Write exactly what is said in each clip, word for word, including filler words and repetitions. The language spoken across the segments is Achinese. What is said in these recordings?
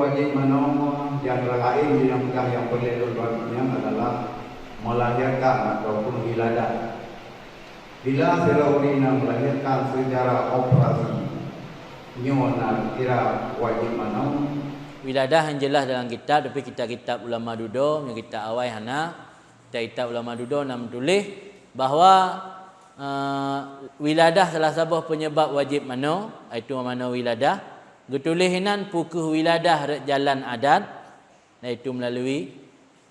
Wajéb manoe nyang laén nyang peugah nyang peureulée lôn bantu nyan adalah melahirkan ataupun wiladah. Bila sidroe ureuëng na melahirkan secara operasi, nyoe na kira wajéb manoe. Wiladah nyang jeulaih dalam kitab, tapi kitab-kitab ulama dudoe, meunyoe kitab awai hana, kitab-kitab ulama dudoe na meutuléh bahwa, eh, wiladah salah saboh peunyeubab wajéb manoe, yaitu manoe wiladah. Geutuléh inan peu kheueh wiladah rot jalan adat, yaitu meulalu,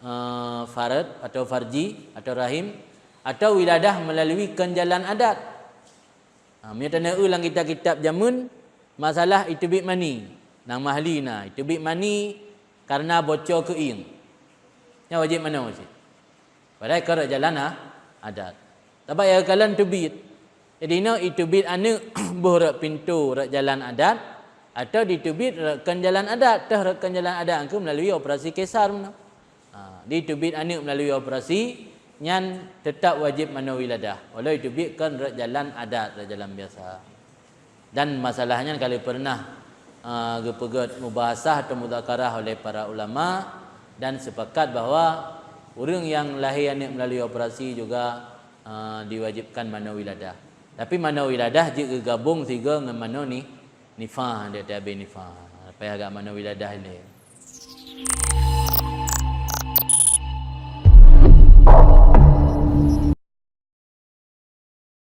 eh, farad atau farji atau rahim, atau wiladah meulalu kon jalan adat. Ha, meunyoe taneuk eu lam kitab-kitab jameun, masalah iteubiet mani, nyang mahli na, iteubiet mani kareuna bocor keuieng. Nyan wajéb manoe cit. Padahai ka rot jalan, ah, adat. Sabab ya kalon teubiet. Jadi, inoe iteubiet aneuëk boh rot pintoe rot jalan adat, atau diteubiet rot kon jalan adat, teuh rot kon jalan adat, engkeu meulalu operasi kesar meunoe. Ha, diteubiet aneuëk meulalu operasi, nyan teutap wajéb manoe wiladah, walau iteubiet kon rot jalan adat, rot jalan biasa. Dan masalah nyan ka lheueh peureunah, ah, geupeugét mubahasah atau mudzakarah oleh para ulama dan sepakat bahwa ureuëng nyang lahé aneuëk meulalu operasi juga, ah, diwajibkan manoe wiladah. Tapi manoe wiladah jeuet geugabong sigoe ngon manoe ni-, nifah, dia tabi nifah. Payah agak manoe wiladah ilée.